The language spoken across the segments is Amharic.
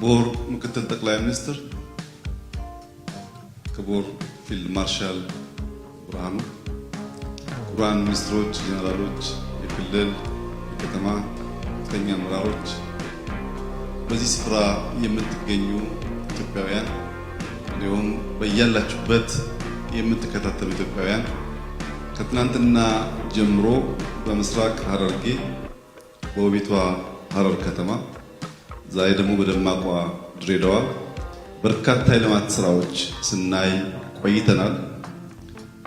ክቡር ምክትል ጠቅላይ ሚኒስትር፣ ክቡር ፊልድ ማርሻል ብርሃኑ፣ ክቡራን ሚኒስትሮች፣ ጄኔራሎች፣ የክልል የከተማ ከፍተኛ አመራሮች፣ በዚህ ስፍራ የምትገኙ ኢትዮጵያውያን እንዲሁም በያላችሁበት የምትከታተሉ ኢትዮጵያውያን፣ ከትናንትና ጀምሮ በምስራቅ ሐረርጌ በውቢቷ ሐረር ከተማ፣ ዛሬ ደግሞ በደማቋ ድሬዳዋ በርካታ የልማት ስራዎች ስናይ ቆይተናል።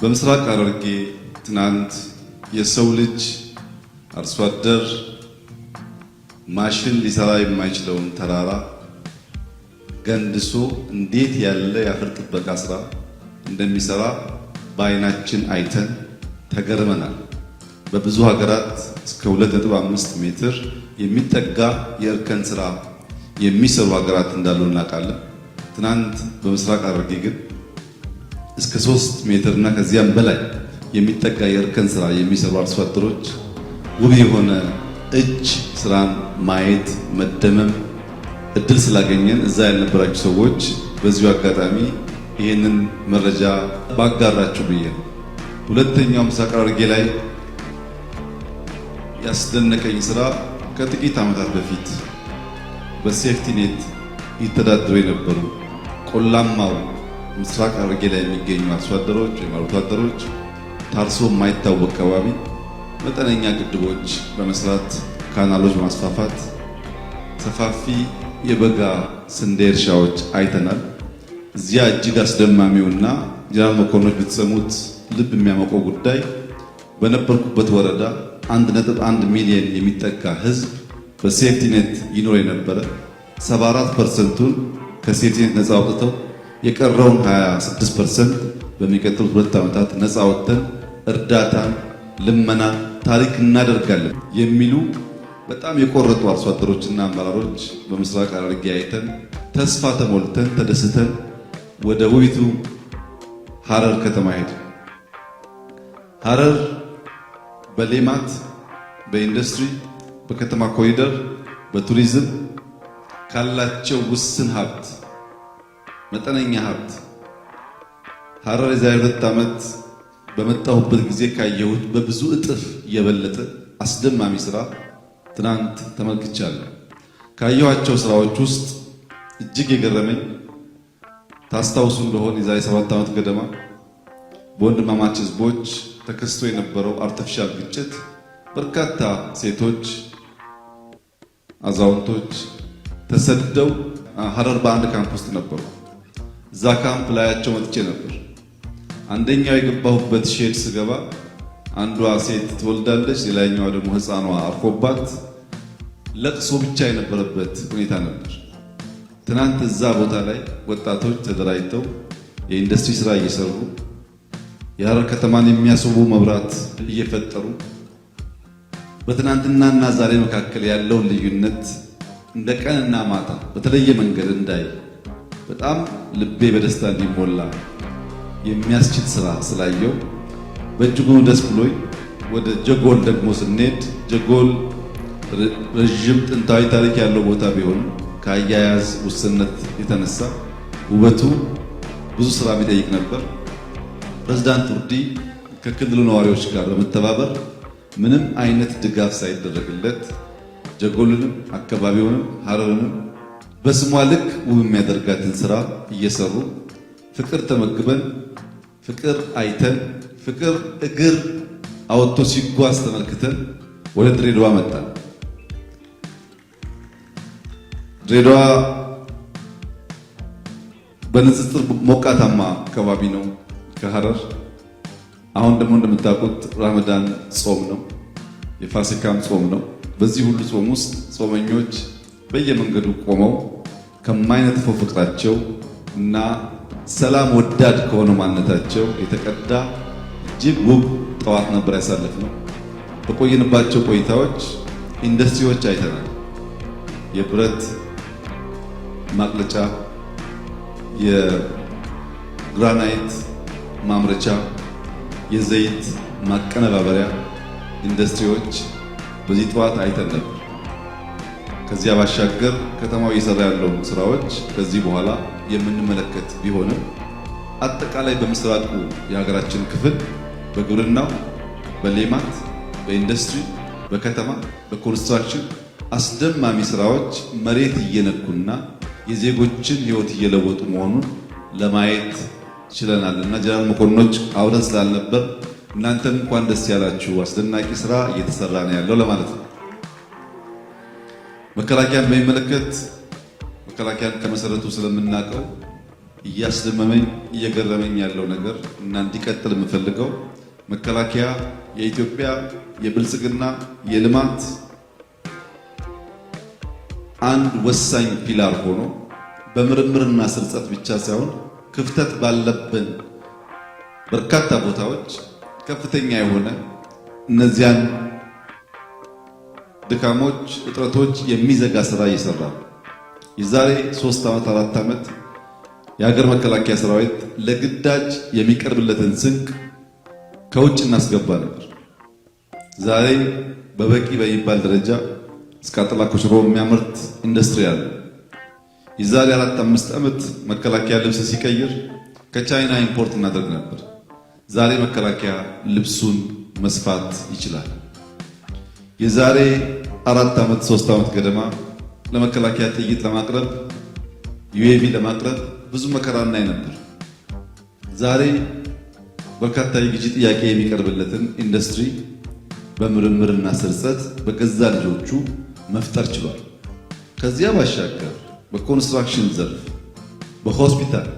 በምስራቅ ሐረርጌ ትናንት የሰው ልጅ አርሶ አደር ማሽን ሊሰራ የማይችለውን ተራራ ገንድሶ እንዴት ያለ የአፈር ጥበቃ ስራ እንደሚሰራ በአይናችን አይተን ተገርመናል። በብዙ ሀገራት እስከ 2.5 ሜትር የሚጠጋ የእርከን ስራ የሚሰሩ ሀገራት እንዳሉ እናውቃለን። ትናንት በምስራቅ ሐረርጌ ግን እስከ 3 ሜትር እና ከዚያም በላይ የሚጠጋ የእርከን ስራ የሚሰሩ አርሶ አደሮች ውብ የሆነ እጅ ስራን ማየት መደመም እድል ስላገኘን እዛ ያልነበራችሁ ሰዎች በዚሁ አጋጣሚ ይህንን መረጃ ባጋራችሁ ብዬ ነው። ሁለተኛው ምስራቅ ሐረርጌ ላይ ያስደነቀኝ ስራ ከጥቂት ዓመታት በፊት በ safety net ይተዳደሩ የነበሩ ቆላማው ምስራቅ ሐረርጌ ላይ የሚገኙ አርሶ አደሮች ወይም አርብቶ አደሮች ታርሶ የማይታወቅ አካባቢ መጠነኛ ግድቦች በመስራት፣ ካናሎች በማስፋፋት ሰፋፊ የበጋ ስንዴ እርሻዎች አይተናል። እዚያ እጅግ አስደማሚውና ጀነራል መኮንኖች ብትሰሙት ልብ የሚያሞቀው ጉዳይ በነበርኩበት ወረዳ 1.1 ሚሊዮን የሚጠጋ ህዝብ በ safety net ይኖር የነበረ 74%ቱን ከ safety net ነፃ አውጥተው የቀረውን 26% በሚቀጥሉት 2 ዓመታት ነፃ አውጥተን እርዳታን፣ ልመና ታሪክ እናደርጋለን የሚሉ በጣም የቆረጡ አርሶ አደሮችና አመራሮች በምስራቅ ሐረርጌ አይተን ተስፋ ተሞልተን ተደስተን ወደ ውቢቱ ሐረር ከተማ ሄድን። ሐረር በሌማት፣ በኢንዱስትሪ፣ በከተማ ኮሪደር፣ በቱሪዝም ካላቸው ውስን ሀብት፣ መጠነኛ ሀብት ሐረር የዛሬ 2 ዓመት በመጣሁበት ጊዜ ካየሁት በብዙ እጥፍ የበለጠ አስደማሚ ስራ ትናንት ተመልክቻለሁ። ካየኋቸው ስራዎች ውስጥ እጅግ የገረመኝ ታስታውሱ እንደሆን የዛሬ 7 ዓመት ገደማ በወንድማማች ህዝቦች ተከስቶ የነበረው artificial ግጭት በርካታ ሴቶች፣ አዛውንቶች ተሰደው ሐረር በአንድ ካምፕ ውስጥ ነበሩ። እዛ ካምፕ ላያቸው መጥቼ ነበር። አንደኛው የገባሁበት shed ስገባ አንዷ ሴት ትወልዳለች፣ ሌላኛዋ ደግሞ ሕፃኗ አርፎባት ለቅሶ ብቻ የነበረበት ሁኔታ ነበር። ትናንት እዛ ቦታ ላይ ወጣቶች ተደራጅተው የኢንዱስትሪ ስራ እየሰሩ፣ የሐረር ከተማን የሚያስውቡ መብራት እየፈጠሩ፣ በትናንትናና ዛሬ መካከል ያለውን ልዩነት እንደ ቀንና ማታ በተለየ መንገድ እንዳይ፣ በጣም ልቤ በደስታ እንዲሞላ የሚያስችል ስራ ስላየው በእጅጉ ደስ ብሎኝ ወደ ጀጎል ደግሞ ስንሄድ ጀጎል ረዥም ጥንታዊ ታሪክ ያለው ቦታ ቢሆንም ከአያያዝ ውስንነት የተነሳ ውበቱ ብዙ ስራ የሚጠይቅ ነበር። ፕሬዝዳንት ቱርዲ ከክልሉ ነዋሪዎች ጋር በመተባበር ምንም አይነት ድጋፍ ሳይደረግለት ጀጎልንም አካባቢውንም ሐረርንም በስሟ ልክ ውብ የሚያደርጋትን ስራ እየሰሩ ፍቅር ተመግበን፣ ፍቅር አይተን፣ ፍቅር እግር አወጥቶ ሲጓዝ ተመልክተን ወደ ድሬዳዋ መጣን። ድሬዳዋ በንጽጽር ሞቃታማ አካባቢ ነው ከሐረር። አሁን ደግሞ እንደምታውቁት ራመዳን ጾም ነው፣ የፋሲካም ጾም ነው። በዚህ ሁሉ ጾም ውስጥ ጾመኞች በየመንገዱ ቆመው ከማይነጥፈው ፍቅራቸው እና ሰላም ወዳድ ከሆነ ማንነታቸው የተቀዳ እጅግ ውብ ጠዋት ነበር ያሳለፍነው። በቆየንባቸው ቆይታዎች ኢንዱስትሪዎች አይተናል። የብረት ማቅለጫ፣ የግራናይት ማምረቻ፣ የዘይት ማቀነባበሪያ ኢንዱስትሪዎች በዚህ ጠዋት አይተን ነበር። ከዚያ ባሻገር ከተማው እየሰራ ያለውን ስራዎች ከዚህ በኋላ የምንመለከት ቢሆንም አጠቃላይ በምስራቁ የሀገራችን ክፍል በግብርናው፣ በሌማት፣ በኢንዱስትሪ፣ በከተማ፣ በኮንስትራክሽን አስደማሚ ስራዎች መሬት እየነኩና የዜጎችን ሕይወት እየለወጡ መሆኑን ለማየት ችለናል እና ጀነራል መኮንኖች አብረን ስላልነበር እናንተም እንኳን ደስ ያላችሁ፣ አስደናቂ ስራ እየተሰራ ነው ያለው ለማለት ነው። መከላከያን በሚመለከት መከላከያን ከመሰረቱ ስለምናውቀው እያስደመመኝ እየገረመኝ ያለው ነገር እና እንዲቀጥል የምፈልገው መከላከያ የኢትዮጵያ የብልጽግና የልማት አንድ ወሳኝ pillar ሆኖ በምርምርና ስርጸት ብቻ ሳይሆን ክፍተት ባለብን በርካታ ቦታዎች ከፍተኛ የሆነ እነዚያን ድካሞች፣ እጥረቶች የሚዘጋ ስራ እየሰራ ነው። የዛሬ 3 ዓመት 4 ዓመት የሀገር መከላከያ ሰራዊት ለግዳጅ የሚቀርብለትን ስንቅ ከውጭ እናስገባ ነበር። ዛሬ በበቂ በሚባል ደረጃ እስከ ኮሽሮ የሚያመርት ኢንዱስትሪ አለ። የዛሬ 4 5 ዓመት መከላከያ ልብስ ሲቀይር ከቻይና import እናደርግ ነበር። ዛሬ መከላከያ ልብሱን መስፋት ይችላል። የዛሬ 4 ዓመት 3 ዓመት ገደማ ለመከላከያ ጥይት ለማቅረብ UAV ለማቅረብ ብዙ መከራ እናይ ነበር። ዛሬ በርካታ የግዢ ጥያቄ የሚቀርብለትን ኢንዱስትሪ በምርምርና ስርጸት በገዛ ልጆቹ መፍጠር ችሏል። ከዚያ ባሻገር በኮንስትራክሽን ዘርፍ፣ በሆስፒታል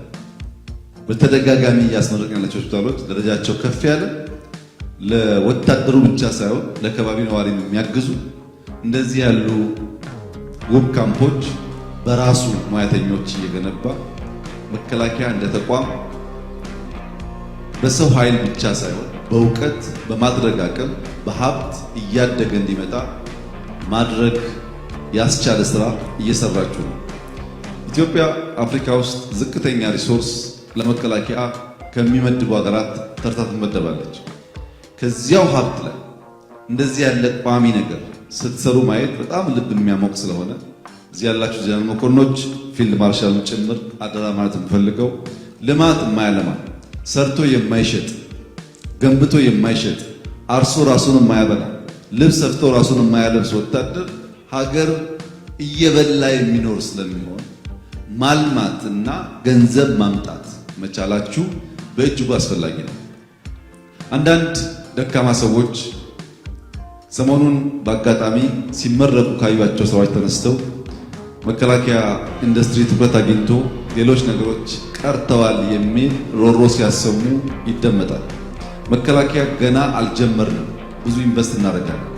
በተደጋጋሚ እያስመረቅን ያላቸው ሆስፒታሎች ደረጃቸው ከፍ ያለ ለወታደሩ ብቻ ሳይሆን ለከባቢ ነዋሪም የሚያግዙ እንደዚህ ያሉ ውብ ካምፖች በራሱ ሙያተኞች እየገነባ መከላከያ እንደ ተቋም በሰው ኃይል ብቻ ሳይሆን በእውቀት በማድረግ አቅም በሀብት እያደገ እንዲመጣ ማድረግ ያስቻለ ስራ እየሰራችሁ ነው። ኢትዮጵያ አፍሪካ ውስጥ ዝቅተኛ resource ለመከላከያ ከሚመድቡ ሀገራት ተርታ ትመደባለች። ከዚያው ሀብት ላይ እንደዚህ ያለ ቋሚ ነገር ስትሰሩ ማየት በጣም ልብ የሚያሞቅ ስለሆነ እዚህ ያላችሁ ጀነራል መኮንኖች፣ ፊልድ ማርሻልን ጭምር አደራ ማለት የምፈልገው ልማት የማያለማ ሰርቶ የማይሸጥ ገንብቶ የማይሸጥ አርሶ ራሱን የማያበላ ልብስ ሰፍቶ ራሱን የማያለብስ ወታደር ሀገር እየበላ የሚኖር ስለሚሆን ማልማት እና ገንዘብ ማምጣት መቻላችሁ በእጅጉ አስፈላጊ ነው። አንዳንድ ደካማ ሰዎች ሰሞኑን በአጋጣሚ ሲመረቁ ካዩቸው ሰዎች ተነስተው መከላከያ ኢንዱስትሪ ትኩረት አግኝቶ ሌሎች ነገሮች ቀርተዋል የሚል ሮሮ ሲያሰሙ ይደመጣል። መከላከያ ገና አልጀመርንም፣ ብዙ invest እናደርጋለን።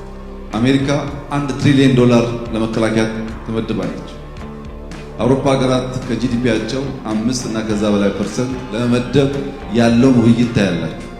አሜሪካ 1 ትሪሊየን ዶላር ለመከላከያ ትመድባለች። አውሮፓ ሀገራት ከ GDP ያቸው 5 እና ከዛ በላይ percent ለመመደብ ያለውን ውይይት ታያላችሁ።